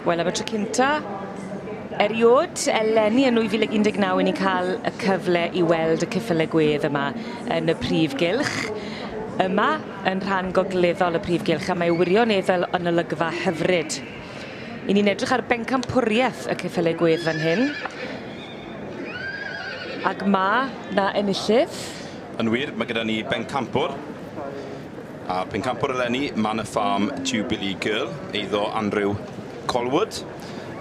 Wel, am y tro cynta eriod, eleni yn 2019, i ni'n cael y cyfle i weld y ceffyle gwedd yma yn y prif gylch. Yma yn rhan gogleddol y prif gylch, a mae wirioneddol yn olygfa hyfryd. I ni'n edrych ar bencampwriaeth y ceffyle gwedd fan hyn. Ac ma' 'na enillydd. Yn wir, mae gyda ni bencampwr. A pencampwr eleni, Manor Farm Jubilee Girl, eiddo Andrew Colwood.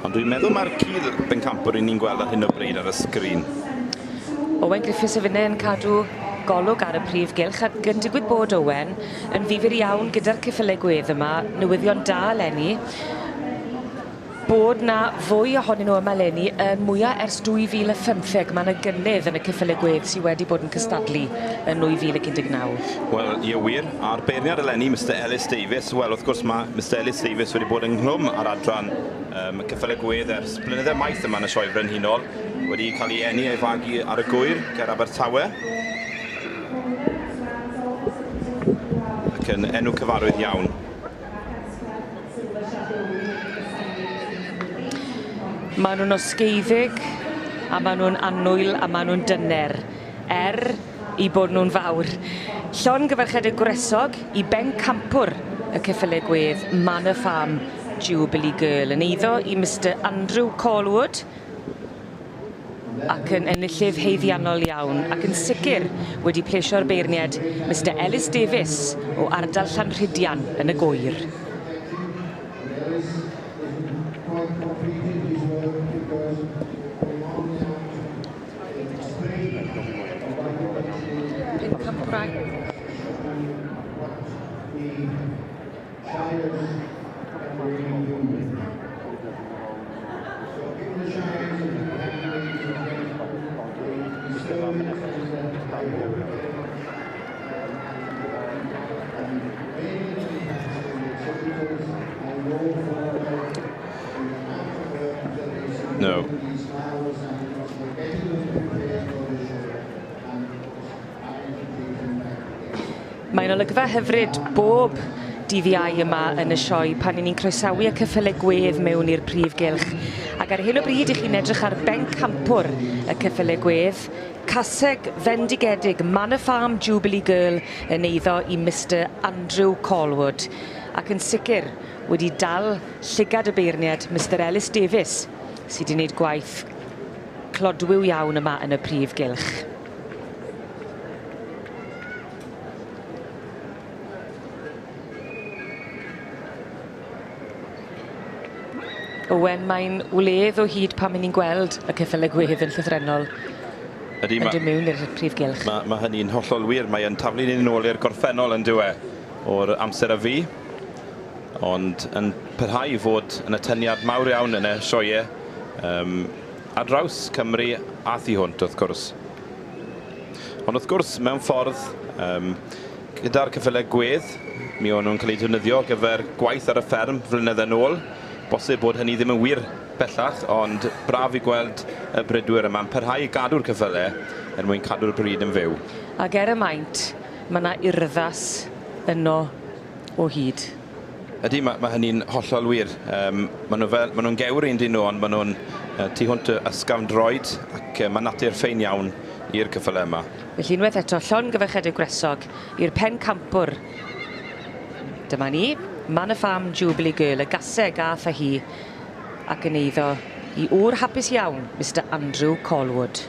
Ond dwi'n meddwl mae'r cil bencampwr i ni'n gweld ar hyn o bryd ar y sgrin. Owen Griffiths y finne yn cadw golwg ar y prif gylch, a yn digwydd bod Owen yn ddifyr iawn gyda'r ceffyle gwedd yma, newyddion da eleni, bod na fwy ohonyn nhw yma eleni yn mwya ers 2015. Mae yna gynnydd yn y ceffyle gwedd sydd wedi bod yn cystadlu yn 2019. Wel, ie wir. A'r beirniad eleni, Mr Ellis Davies, wel, wrth gwrs mae Mr Ellis Davies wedi bod ynghlwm ar adran ceffyle gwedd ers blynydde maith yma yn y Sioe Frenhinol, wedi cael ei eni a'i fagu ar y Gwyr ger Abertawe. Ac yn enw cyfarwydd iawn. Maen nhw'n osgeiddig, a maen nhw'n annwyl, a maen nhw'n dyner, er i bod nhw'n fawr. Llongyfarchiadau gwresog i bencampwr y ceffyle gwedd Manor Farm Jubilee Girl yn eiddo i Mr Andrew Colwood, ac yn enillydd haeddiannol iawn, ac yn sicr wedi plesio'r beirniad Mr Ellis Davies o ardal Llanrhidian yn y Gwyr. No. Mae'n olygfa hyfryd bob dydd Iau yma yn y sioe pan 'yn ni'n croesawu y ceffyle gwedd mewn i'r prif gylch. Ac ar hyn o bryd 'ych chi'n edrych ar bencampwr y ceffyle gwedd, caseg fendigedig Manor Farm Jubilee Girl yn eiddo i Mr Andrew Colwood, ac yn sicr wedi dal llygad y beirniad Mr Ellis Davies, sydd wedi gwneud gwaith clodwiw iawn yma yn y prif gylch. Owen, mae'n wledd o hyd pan 'yn ni'n gweld y ceffyle gwedd yn llythrennol. Ydy, yn dod mewn i'r prif gylch. Ma' hynny'n hollol wir. Mae e'n taflu ni nôl i'r gorffennol yn dyw e, o'r amser a fu. Ond yn parhau i fod yn atyniad mawr iawn yn y sioe ar draws Cymru a thu hwnt, wrth gwrs. Ond wrth gwrs, mewn ffordd, gyda'r ceffylau gwedd, mi o'n nhw'n cael eu defnyddio ar gyfer gwaith ar y fferm flynydde nôl. Bosib bod hynny ddim yn wir bellach, ond braf i gweld y bridwyr yma'n parhau i gadw'r ceffylau er mwyn cadw'r brid yn fyw. Ac er y maint, mae yna urddas yno o hyd. Ydy, ma' hynny'n hollol wir. Ma' nhw fel, ma' nhw'n gewri yn dyn nhw, ond ma' nhw'n tu hwnt y ysgafn droed, ac ma' natur ffein iawn i'r ceffylau yma. Felly unwaith eto, llongyfarchiadau gwresog i'r pencampwr. Dyma ni, Manor Farm Jubilee Girl, y gaseg a â hi ac yn eiddo i ŵr hapus iawn, Mr Andrew Colwood.